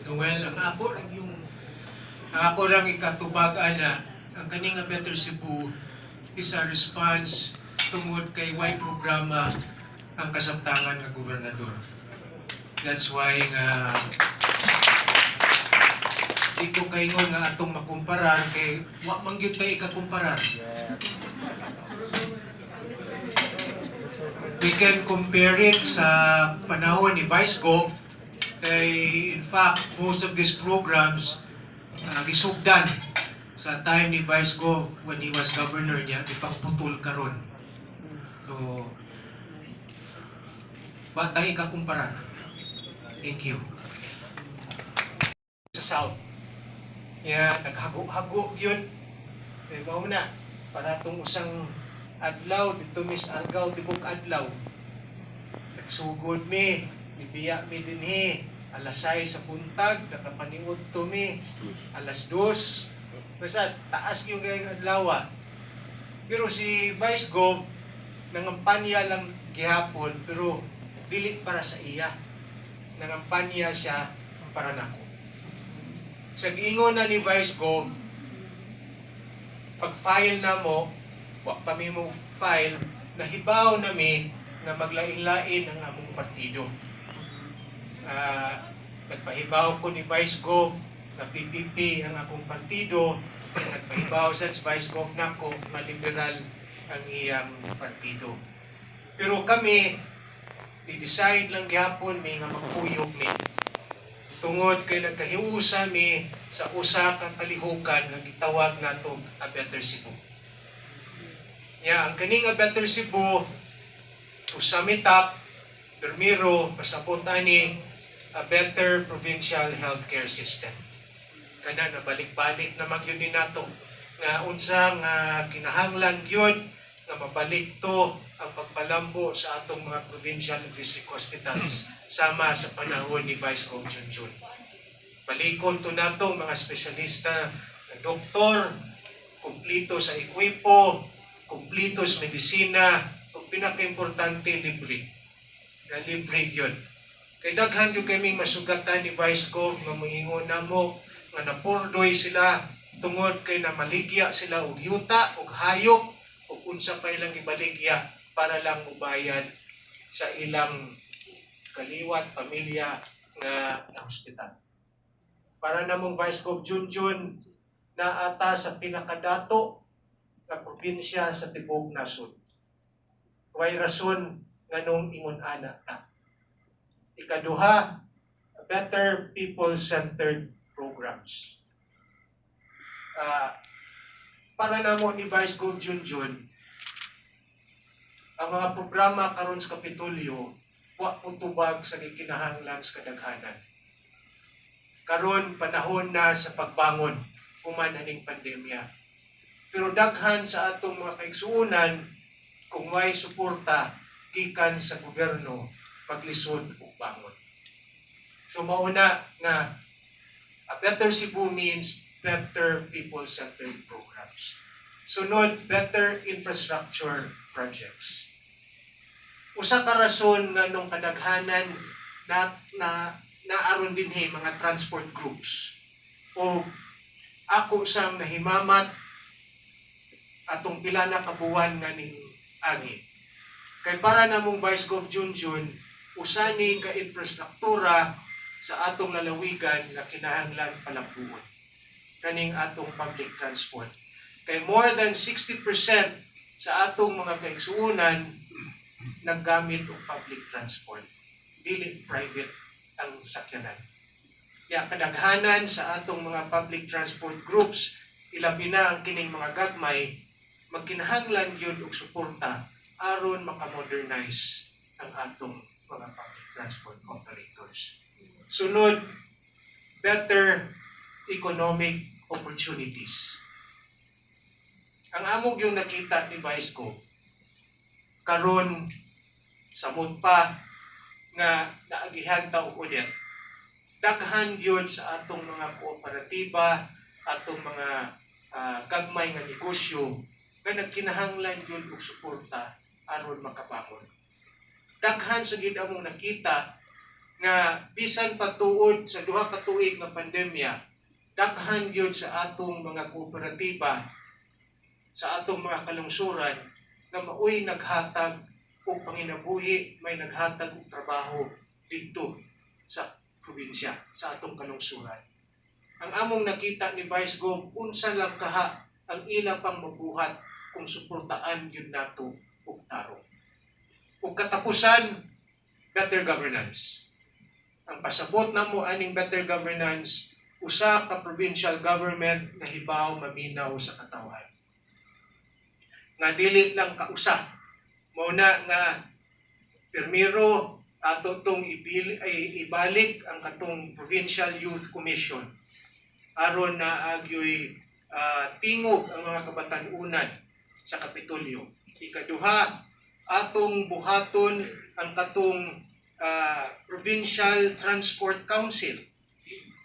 Noel, ang ako lang ikatubag ana, ang kaning nga Better Cebu is a response tungod kay way programa ang kasaptangan nga gobernador. That's why nga di ko kaingon nga atong makumparar kay wa man gyud tay ikakumparar. We can compare it sa panahon ni Vice Gov kay in fact most of these programs gisugdan sa time ni Vice Gov when he was governor niya, gipangputol karon. So wa tay ikakumparar. Thank you. Sa South. Ya, naghago-hago gyud. Kay mao na para tong usang adlaw didto mi sa Argao tibok adlaw. Nagsugod mi, nibiya mi dinhi alas 6 sa buntag, nakapaniudto to mi alas 2. Basta taas yung kayong adlaw. Pero si Vice Gov nangampanya lang gihapon, pero dili para sa iya. Nangampanya siya para nako. Sa giingon na ni Vice Gov, pag-file na mo, wa pa mi mo file, nahibaw na mi nga maglain-lain ang among partido. Nagpahibaw ko ni Vice Gov na PPP ang akong partido, nagpahibaw sa Vice Gov nako nga liberal ang iyang partido. Pero kami, di-decide lang gihapon mi nga magkuyog mi. Tungod kay nagkahiusa mi sa usa ka kalihukan nga gitawag nato A Better Cebu. Nya ang kaning A Better Cebu, to sum it up, primero pasabot ani a better provincial healthcare system. Kana nabalik-balik na magyud ni nato nga unsa nga kinahanglan gyud nga mabalik to ang pagpalambo sa atong mga provincial and district hospitals sama sa panahon ni Vice Gov Junjun. Balikon to nato mga espesyalista na doktor, kumplito sa ekwipo, kumplito sa medisina, ug pinakaimportante, libre. Na libre gyud. Kay daghan gyud kaming masugatan ni Vice Gov nga moingon namo nga napurdoy sila tungod kay namaligya sila og yuta og hayop ug unsa pa ilang ibaligya para lang mubayad sa ilang kaliwat pamilya nga na hospital. Para namong Vice Gov Junjun, naata sa pinakadato nga probinsya sa tibuok nasod. Way rason nganong ingon ana ta. Ikaduha, better people-centered programs. Para namo ni Vice Gov Junjun, ang mga programa karon sa Kapitolyo wa motubag sa gikinahanglan sa kadaghanan. Karon panahon na sa pagbangon human aning pandemya. Pero daghan sa atong mga kaigsuonan, kung may suporta gikan sa gobyerno, paglisod og bangon. So mauna nga A Better Cebu means better people-centered programs. Sunod, better infrastructure projects. Usa ka rason nga nung kadaghanan na na naaron dinhi mga transport groups o ako sang nahimamat atong pila na kabuwan nga ning agi. Kay para namong Vice Gov Junjun, usa ni ka infrastruktura sa atong lalawigan nga kinahanglan palambuon kaning atong public transport. Kay more than 60% sa atong mga kaigsuonan naggamit og public transport, dili private ang sakyanan. Kaya kadaghanan sa atong mga public transport groups, ilabi na ang kining mga gagmay, magkinahanglan gyud og suporta aron makamodernize ang atong mga public transport operators. Sunod, better economic opportunities. Ang among yung nakita ni Vice ko, karon samot pa nga naagihan ta og ulit. Daghan gyud sa atong mga kooperatiba, atong mga gagmay nga negosyo nga nagkinahanglan gyud og suporta aron makabangon. Daghan sa gid among nakita Nga bisan patuod sa 2 ka tuig nga pandemya, daghan gyud sa atong mga kooperatiba, sa atong mga kalungsuran nga maoy naghatag og panginabuhi, may naghatag og trabaho didto sa probinsya, sa atong kalungsuran. Ang among nakita ni Vice Gov, unsa lang kaha ang ila pang mabuhat kung suportaan gyud nato og tarong. Ug katapusan, better governance. Ang pasabot namo aning better governance, usa ka provincial government nga hibaw maminaw sa katawhan. Nga dili lang kausa. Mao na nga pirmiro ato tong ay, ibalik ang katong Provincial Youth Commission aron na agyoy tingog ang mga kabatan-unan sa Kapitolyo. Ikaduha, atong buhaton ang katong Provincial Transport Council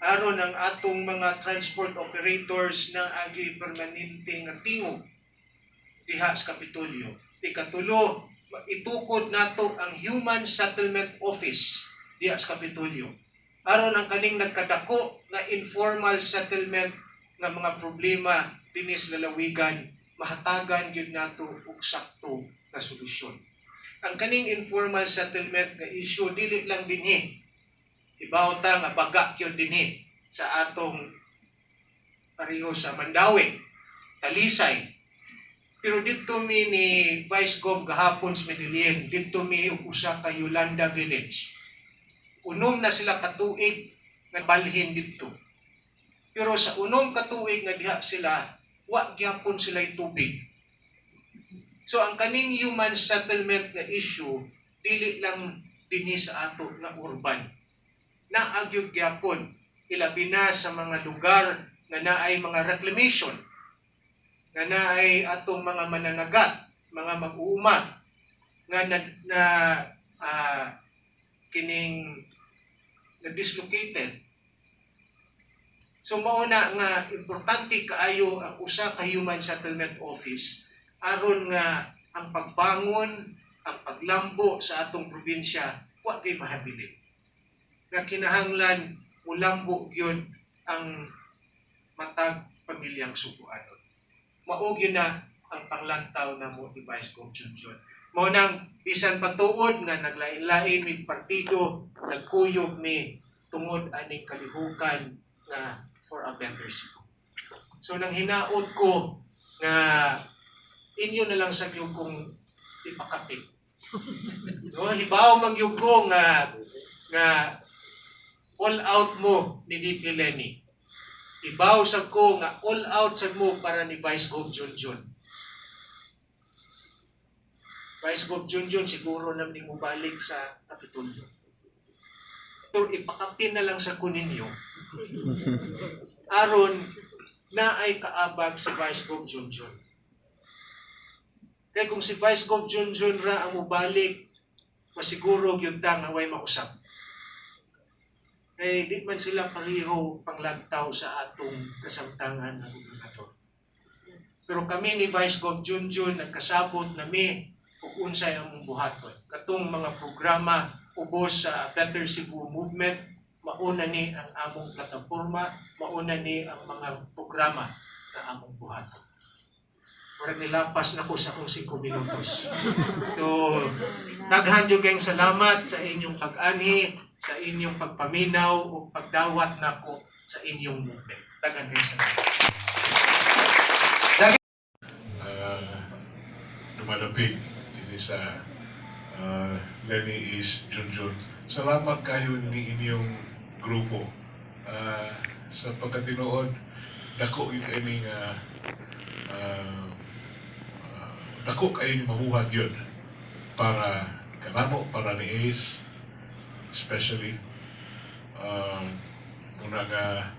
aron ang atong mga transport operators na agi permanente nga tingog diha sa Kapitolyo. Ikatulo, itukod nato ang Human Settlement Office diha sa Kapitolyo aron ang kaning nagkadako na informal settlement nga mga problema dinhi sa lalawigan, mahatagan gyud nato og sakto nga solusyon. Ang kaning informal settlement nga issue, dili lang dinhi. Ibaw ta nga baga gyud dinhi sa atong pareho sa Mandaue, Talisay. Pero didto mi ni Vice Gov gahapon sa Medellin, didto mi og usa ka Yolanda Village. 6 na sila katuig nga balhin didto. Pero sa 6 ka tuig nga diha sila, wa gyapon sila tubig. So ang kaning human settlement nga issue, dili lang dinhi sa ato nga urban. Naa gyud gyapon, ilabi na sa mga lugar nga naay mga reclamation, nga naay atong mga mananagat, mga mag-uuma, nga na kining na dislocated. So mao na nga importante kaayo ang usa ka Human Settlement Office aron nga ang pagbangon, ang paglambo sa atong probinsya wa kay mahabilin. Nga kinahanglan mulambo gyud ang matag pamilyang Sugbuanon. Mao gyud na ang panglantaw namo ni Vice Gov Junjun. Mao nang bisan patuod nga naglain-lain mig partido, nagkuyog mi tungod aning kalihukan nga for a better Cebu. So nang hinaot ko nga inyo na lang sa gyud kong ipakapit. No, hibaw man gyud ko nga all out mo ni VP Leni. Hibaw sad ko nga all out sad mo para ni Vice Gov Junjun. Vice Gov Junjun, siguro na ni mo balik sa Kapitolyo. Pero ipakapin na lang sa kuninyo aron na ay kaabag si Vice Gov Junjun. Kaya kung si Vice Gov Junjun ra ang mubalik, masiguro gyud ta nga way mausap. Kay di man sila pareho panglagtaw sa atong kasamtangan nga gobernador. Pero kami ni Vice Gov Junjun, nagkasabot na mi ug unsay among buhaton. Katong mga programa ubos sa Better Cebu Movement, mauna ni ang among plataporma, mauna ni ang mga programa na among buhaton. Murag nilapas na ko sa akong 5 minutos. So, daghan jud kayong salamat sa inyong pag-anhi, sa inyong pagpaminaw ug pagdawat nako sa inyong movement. Daghan kayong salamat. Dumadapig dinhi sa Leni Ace Junjun. Salamat kayo ni inyong grupo. Sa pagkatinuod, dako gyud kay ning dako kayo ni mabuhat yun para kanamo, para ni Ace especially. Muna nga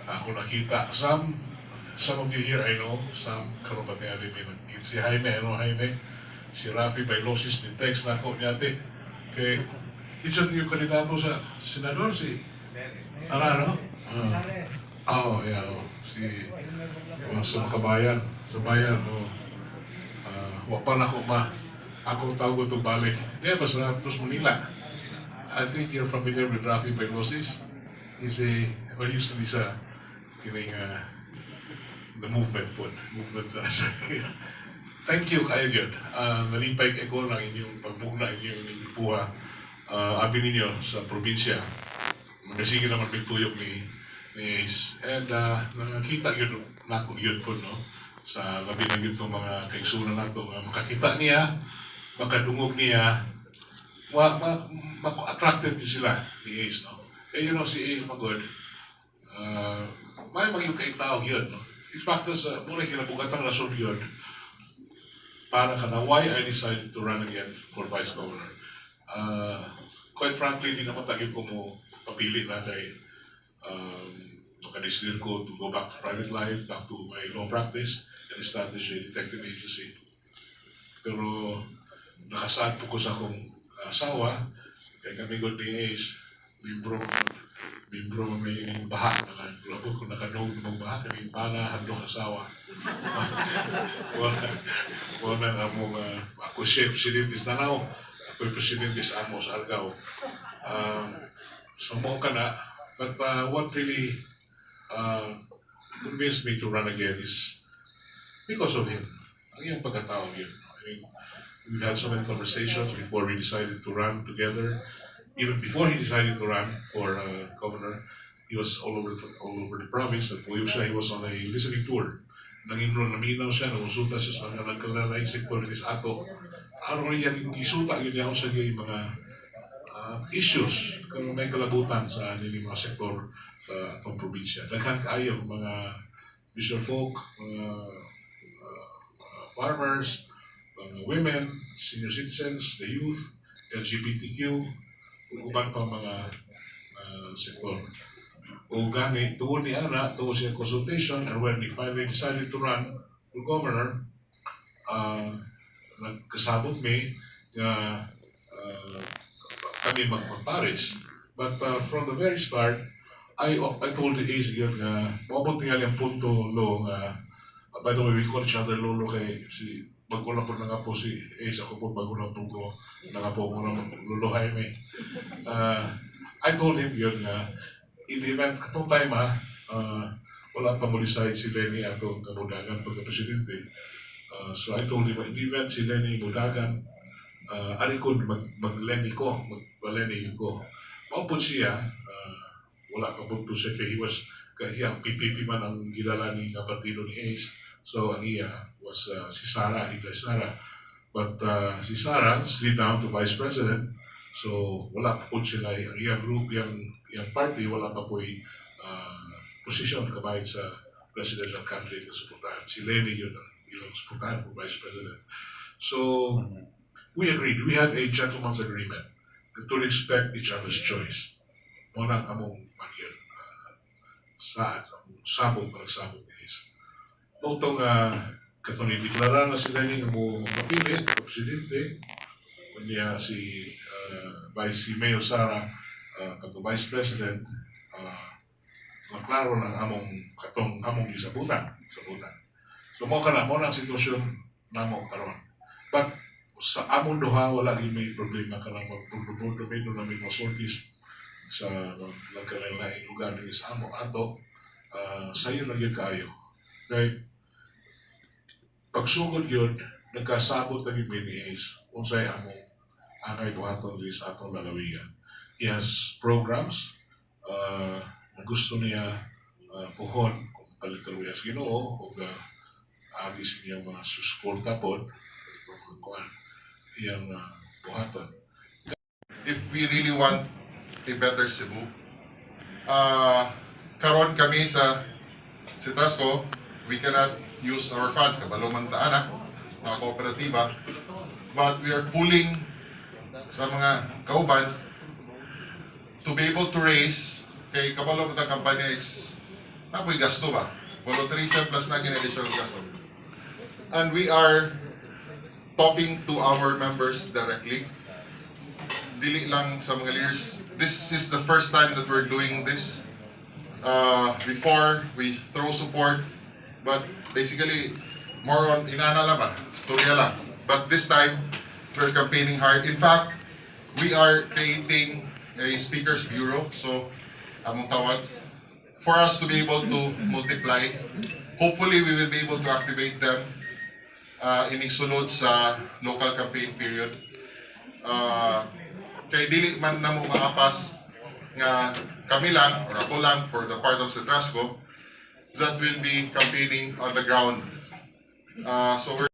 ako nakita some of you here. I know some karon pa tingali mi nag si Jaime. I know Jaime, si Rafi Baylosis ni text na ako niya kay isa yung kandidato sa senador, si ano ano. Oh yeah, oh. Si, oh, sa Makabayan, sa bayan, oh. Wa pa na ako ma ako tawag itong balik. Di ba sa Plus Manila? I think you're familiar with Rafi Baylosis. He's a, well, he used to be sa kining the movement po. Movement sa. Thank you kayo gyud. Nalipay kay ko lang inyong pagbugna, inyong puha. Abi ninyo sa probinsya. Magasige naman mig tuyok ni Ace. And nakita gyud nako gyud po, no, sa labi na gyud tong mga kaigsuonan nato nga makakita niya, makadungog niya, ma, ma, ma attracted gyud sila ni Ace, no. Kaya si Ace magod, may mga kay tao gyud, no. In fact, sa muna kinabugatang rason gyud para kana why I decided to run again for vice governor. Quite frankly, di naman tagyo ko mo papili na kay makadesidir ko to go back to private life, back to my law practice, and establish a detective agency. Pero nakasaad po ko sa akong asawa, kay kami gud ni Ace, membro may ining baha na labot ko nakanog ng baha kami bana hadlok asawa. Wala nga among ako siya presidente sa Danao, ako presidente sa amo sa Argao. So mo kana, but what really convinced me to run again is because of him. Ang iyang pagkatao yun. I mean, we've had so many conversations before we decided to run together. Even before he decided to run for governor, he was all over the province. At puyo siya, he was on a listening tour. Nangino, naminaw siya, nangusulta siya sa mga nagkalalaing sektor ni sa ato. Aron niya gisuta gyud niya sa mga issues kung may kalabutan sa nini mga sektor sa atong probinsya. Daghan kaayo mga fisher folk, mga farmers, mga women, senior citizens, the youth, LGBTQ, ug uban pa mga sektor. O gani, tuon ni ana, tuon siya consultation, and when he finally decided to run for governor, nagkasabot mi nga kami magpares. But from the very start, I told the Ace yun nga, moabot tingali ang punto lo nga, by the way, we call each other lolo kay si bago lang po nga po si Ace, ako po bago lang po ko nangapo mo na Lolo Jaime. I told him yun nga, in the event, katong time wala pa mo decide si Leni atong kamudagan pagka-presidente. So I told him, in the event si Leni mudagan, ari ko mag-Leni ko, mag-Leni ko. Mao po siya, wala pa po siya kay he was kay ang PPP man ang gidala ni nga partido ni Ace. So ang iya was si Sara, Inday Sara. But si Sara slid down to vice president. So wala pa po sila, ang iyang group, iyang party, wala pa po posisyon kabahin sa presidential candidate na suportahan. Si Leni yun ang iyang suportahan for vice president. So we agreed. We had a gentleman's agreement to respect each other's choice. Mao nang among mangyud sa ang sabot para sabot ni Ace. Mao tong katong deklara na sila ni nga mo mapili presidente unya si Vice si Mayor Sara pagka Vice President, maklaro ng among katong among gisabutan sabutan. So mo kana mo nang sitwasyon namo karon. But sa among duha wala gyud may problema kanang magpuldo may doon namin mga sorties sa nagkalain lugar diri sa amo ato, sayo na gyud kaayo kay pagsugod gyud nagkasabot na gyud mi ni Ace unsay among angay buhaton diri sa atong lalawigan. He has programs na gusto niya puhon kung palit kaluya sa Ginoo o agi sa iyang mga suporta pod kuan iyang buhaton. If we really want a better Cebu. Karon kami sa Citrasco, we cannot use our funds, kabalo man ta ana, mga kooperatiba, but we are pooling sa mga kauban to be able to raise, kay kabalo man ta kampanya is napoy gasto ba? Volunteerism plus na additional gasto. And we are talking to our members directly, dili lang sa mga leaders. This is the first time that we're doing this. Before, we throw support, but basically, more on inana lang ba? Storya lang. But this time, we're campaigning hard. In fact, we are creating a speakers bureau, so among tawag, for us to be able to multiply. Hopefully, we will be able to activate them ining sulod sa local campaign period. Kay dili man namo maapas nga kami lang or ako lang for the part of Cetrasco that will be campaigning on the ground. So we're